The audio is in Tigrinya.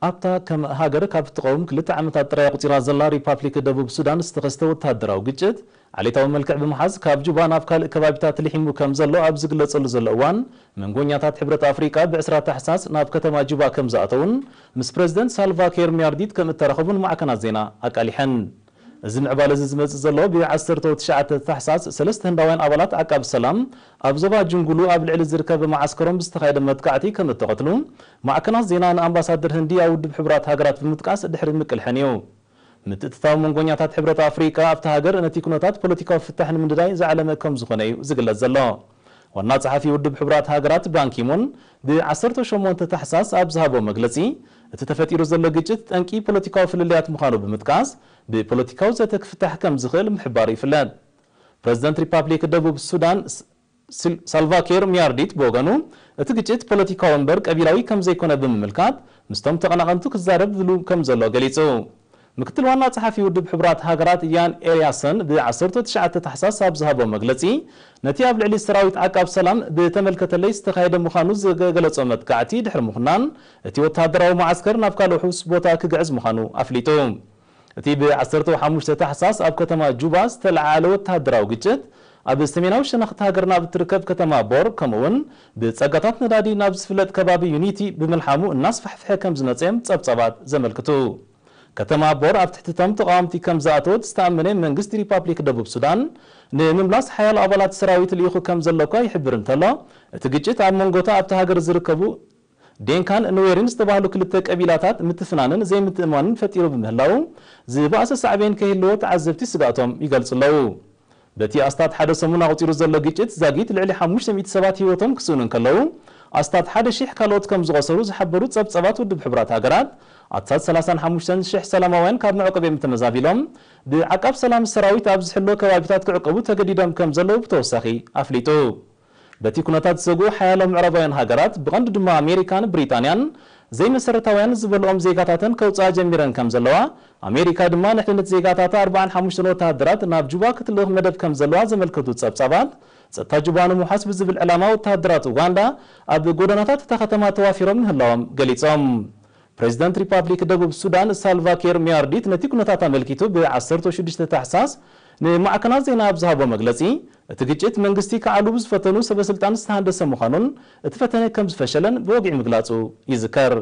ኣብታ ከም ሃገር ካብ እትቐውም ክልተ ዓመታት ጥራይ ኣቑጺራ ዘላ ሪፓብሊክ ደቡብ ሱዳን ዝተኸስተ ወተሃደራዊ ግጭት ዓሌታዊ መልክዕ ብምሓዝ ካብ ጁባ ናብ ካልእ ከባቢታት ልሒሙ ከም ዘሎ ኣብ ዝግለጸሉ ዘሎ እዋን መንጎኛታት ሕብረት ኣፍሪቃ ብዕስራ ታሕሳስ ናብ ከተማ ጁባ ከም ዝኣተውን ምስ ፕረዚደንት ሳልቫ ኬር ሚያርዲት ከም እተራኸቡን ማዕከናት ዜና ኣቃሊሐን። እዚ ምዕባለ እዚ ዝመጽእ ዘሎ ብዓሰርተ ትሽዓተ ታሕሳስ ሰለስተ ህንዳውያን ኣባላት ዓቃብ ሰላም ኣብ ዞባ ጅንጉሉ ኣብ ልዕሊ ዝርከብ መዓስከሮም ብዝተኻየደ መጥቃዕቲ ከም እተቐትሉ ማዕከናት ዜና ንኣምባሳደር ህንዲ ኣብ ውድብ ሕቡራት ሃገራት ብምጥቃስ ድሕሪ ምቅልሐን እዩ። ምትእትታው መንጎኛታት ሕብረት ኣፍሪቃ ኣብታ ሃገር ነቲ ኩነታት ፖለቲካዊ ፍታሕ ንምንዳይ ዝዓለመ ከም ዝኾነ እዩ ዝግለጽ ዘሎ። ዋና ጸሓፊ ውድብ ሕቡራት ሃገራት ባንኪሙን ብዓሰርተ ሸሞንተ ታሕሳስ ኣብ ዝሃቦ መግለጺ፣ እቲ ተፈጢሩ ዘሎ ግጭት ጠንቂ ፖለቲካዊ ፍልልያት ምዃኑ ብምጥቃስ፣ ብፖለቲካዊ ዘተ ክፍታሕ ከም ዝኽእል ምሕባሩ ይፍለጥ። ፕረዚደንት ሪፓብሊክ ደቡብ ሱዳን ስ-፣ ሲል-፣ ሳልቫ ኪር ሚያርዲት ብወገኑ፣ እቲ ግጭት ፖለቲካዊ እምበር ቀቢላዊ ከም ዘይኮነ ብምምልካት፣ ምስቶም ተቐናቐንቱ ክዛረብ ዝሉ ከም ዘሎ ገሊጹ። ምክትል ዋና ጸሓፊ ውድብ ሕቡራት ሃገራት ያን ኤልያሰን ብዓሰርተ ትሽዓተ ታሕሳስ ኣብ ዝሃቦ መግለጺ፣ ነቲ ኣብ ልዕሊ ሰራዊት ዓቃብ ሰላም ብተመልከተለይ ዝተኻየደ ምዃኑ ዝገለጾ መጥቃዕቲ ድሕሪ ምኹናን፣ እቲ ወተሃደራዊ መዓስከር ናብ ካልእ ውሑስ ቦታ ክግዕዝ ምዃኑ ኣፍሊጡ። እቲ ብዓሰርተ ሓሙሽተ ታሕሳስ ኣብ ከተማ ጁባ ዝተለዓለ ወተሃደራዊ ግጭት፣ ኣብ ሰሜናዊ ሸነኽቲ ሃገር ናብ እትርከብ ከተማ ቦር፣ ከምኡውን ብጸጋታት ነዳዲ ናብ ዝፍለጥ ከባቢ ዩኒቲ ብምልሓሙ እናስፋሕፍሐ ከም ዝመጸ እዮም ጸብጻባት ዘመልክቱ። ከተማ ቦር ኣብ ትሕቲ እቶም ተቓወምቲ ከም ዝኣተወት ዝተኣመነ መንግስቲ ሪፓብሊክ ደቡብ ሱዳን፣ ንምምላስ ሓያሎ ኣባላት ሰራዊት ልኢኹ ከም ዘሎ እኳ ይሕብር እንተሎ፣ እቲ ግጭት ኣብ መንጎታ ኣብቲ ሃገር ዝርከቡ ዴንካን ኑዌርን ዝተባህሉ ክልተ ቀቢላታት ምትፍናንን ዘይምትእምማንን ፈጢሩ ብምህላው፣ ዝበኣሰ ሳዕቤን ከይህልዎ ተዓዘብቲ ስግኣቶም ይገልጹ ኣለዉ። በቲ ኣስታት ሓደ ሰሙን ኣቑጺሩ ዘሎ ግጭት ዛጊት ልዕሊ ሓሙሽተ ሚእቲ ሰባት ህይወቶም ክስእኑ እንከለዉ፣ ኣስታት ሓደ ሺሕ ካልኦት ከም ዝቖሰሩ ዝሓበሩ ጸብጻባት ውድብ ሕቡራት ሃገራት፣ ኣስታት ሰላሳን ሓሙሽተን ሽሕ ሰላማውያን ካብ መዕቆቢኦም ተመዛቢሎም፣ ብዓቃብ ሰላም ሰራዊት ኣብ ዝሕሎ ከባቢታት ክዕቆቡ ተገዲዶም ከም ዘለዉ ብተወሳኺ ኣፍሊጡ። በቲ ኩነታት ዝሰግኡ ሓያሎ ምዕራባውያን ሃገራት፣ ብቐንዱ ድማ ኣሜሪካን ብሪጣንያን፣ ዘይመሰረታውያን ዝበልኦም ዜጋታተን ከውፅኣ ጀሚረን ከም ዘለዋ፣ ኣሜሪካ ድማ ንሕንነት ዜጋታታ ኣርባዓን ሓሙሽተን ወተሃደራት ናብ ጁባ ክትልእኽ መደብ ከም ዘለዋ ዘመልከቱ ጸብጻባት፣ ጸጥታ ጁባ ንምውሓስ ብዝብል ዕላማ ወተሃደራት ኡጋንዳ ኣብ ጎደናታት እታ ከተማ ተዋፊሮም ምህላዎም ገሊጾም። ፕሬዚደንት ሪፓብሊክ ደቡብ ሱዳን ሳልቫ ኪር ሚያርዲት ነቲ ኩነታት ኣመልኪቱ ብዓሰርተ ሽዱሽተ ታሕሳስ ንማዕከናት ዜና ኣብ ዝሃቦ መግለጺ፣ እቲ ግጭት መንግስቲ ክዓሉ ብዝፈተኑ ሰበ ስልጣን ዝተሃንደሰ ምዃኑን እቲ ፈተነ ከም ዝፈሸለን ብወግዒ ምግላጹ ይዝከር።